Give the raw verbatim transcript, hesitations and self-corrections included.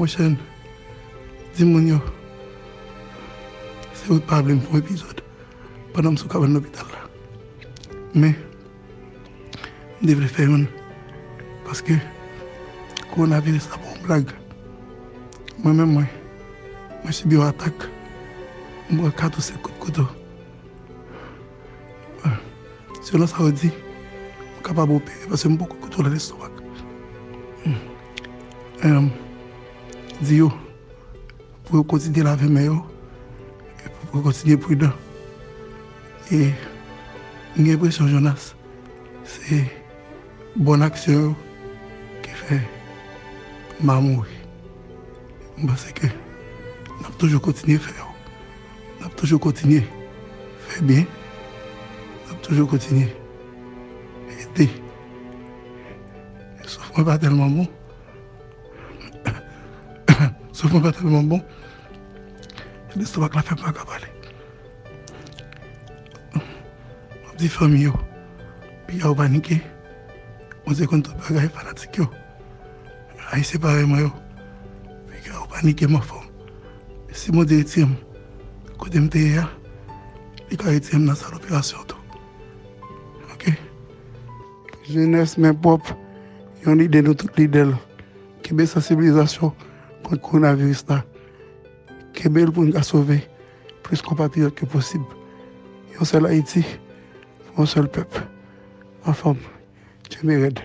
Chèn, di moun yo, se ou k pa vle m fè yon epizòd pandan m sou kabann lopital la. Men, m te vle fè youn, paske kowonaviris la pa yon blag. Mwen menm, mwen, mwen sibi yon atak, m pran kat ou senk kout kouto. Selon sa yo di, m kapab opere paske m poko kontwole lestomak. Em, di yo pou yo kontinye lave men yo, e pou yo kontinye pridan. E m gen enpresyon, Jonas, se bòn aksyon yo ki fè m pa mouri. M panse ke n ap toujou kontinye fè yo. N ap toujou kontinye fè byen. N ap toujou kontinye ede. Souf mwen pa tèlman bon. Souf mwen pa tèlman bon. Lestomak la fè m pa ka pale. M ap di fanmi yo, piga yo panike. Bondye konn tout bagay, fanatik yo. Ayisyen parèy mwen yo, piga yo panike, m anfòm. Si Bondye retire m kote m te ye a, li ka retire m nan sal operasyon tou. Oke? Jenès men pwòp, yon lide nou tout lide l. Kenbe sansibilizasyon kont kowonaviris la. Kenbe l pou n ka sove plis konpatriyòt ke posib. Yon sèl Ayiti, pou yon sèl pèp. Anfòm, kenbe rèd.